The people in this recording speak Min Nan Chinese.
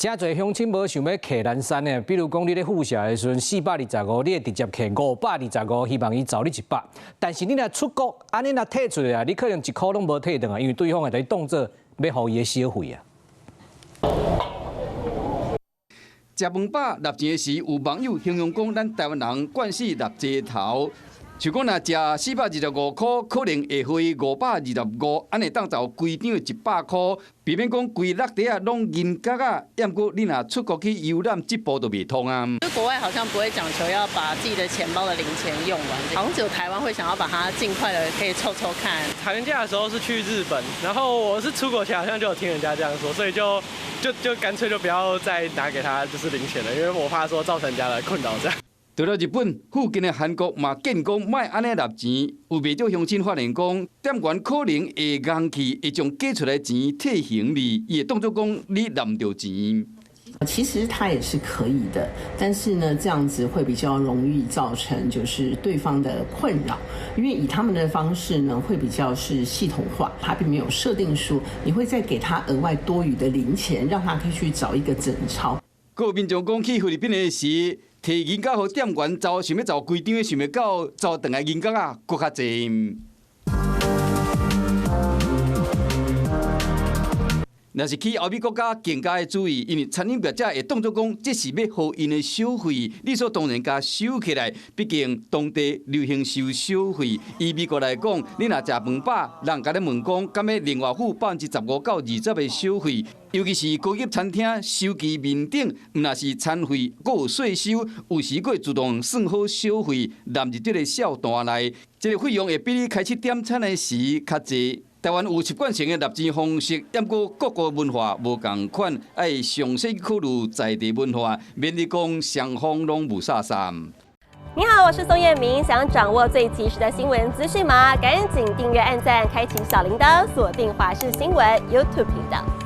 誠濟鄉親無想欲客難產的，比如講你咧付數的時陣425，你會直接摕525，希望伊找你100。但是你若出國，按呢若提出來，你可能1箍攏無提轉來，因為對方會共你當做欲予伊的小費啊。食飯飽納錢的時，有網友形容講，咱台灣人慣勢納濟頭。像講若食425箍，可能會予伊525，按呢會當找規張的100箍。避免講規落袋仔攏銀角仔，毋過你若出國去遊覽，這步就袂通啊。就國外好像不會講求要把自己的錢包的零錢用完，好像只有台灣會想要把它盡快的可以湊湊看。長假的時候是去日本，然後我是出國前好像就有聽人家這樣說，所以就乾脆就不要再拿給他就是零錢了，因為我怕說造成人家的困擾這樣。除了日本，附近的韓國嘛建議講莫按呢納錢，有袂少鄉親發現講，店員可能會𠢕去，會將加出來錢退還你，伊會當做講你納毋著錢。其實他也是可以的，但是呢，這樣子會比較容易造成就是對方的困擾，因為以他們的方式呢，會比較是系統化，他並沒有設定說你會再給他額外多餘的零錢，讓他可以去找一個整鈔。閣有民眾講去菲律賓的時，提銀角予店員找，想欲找規張的，想袂到找轉來銀角仔，閣較濟。若是去歐美國家，更加愛注意，因為餐飲業者會當做講，這是欲予𪜶的小費，理所當然共收起來。畢竟當地流行收小費。以美國來講，你若食飯飽，人共你問講，敢欲另外付15%到20%的小費？尤其是高級餐廳收其面頂，毋若是餐費，閣有稅收，有時閣會自動算好小費，納入這个數單內。這个費用會比你開始點餐的時較濟。台灣有習慣性的納錢方式，毋過各國文化無仝款，愛詳細考慮在地文化，免得講雙方攏霧煞煞。你好，我是宋燕明，想掌握最及時的新聞資訊嗎？趕緊訂閱、按讚、開啟小鈴鐺，鎖定華視新聞 YouTube 頻道。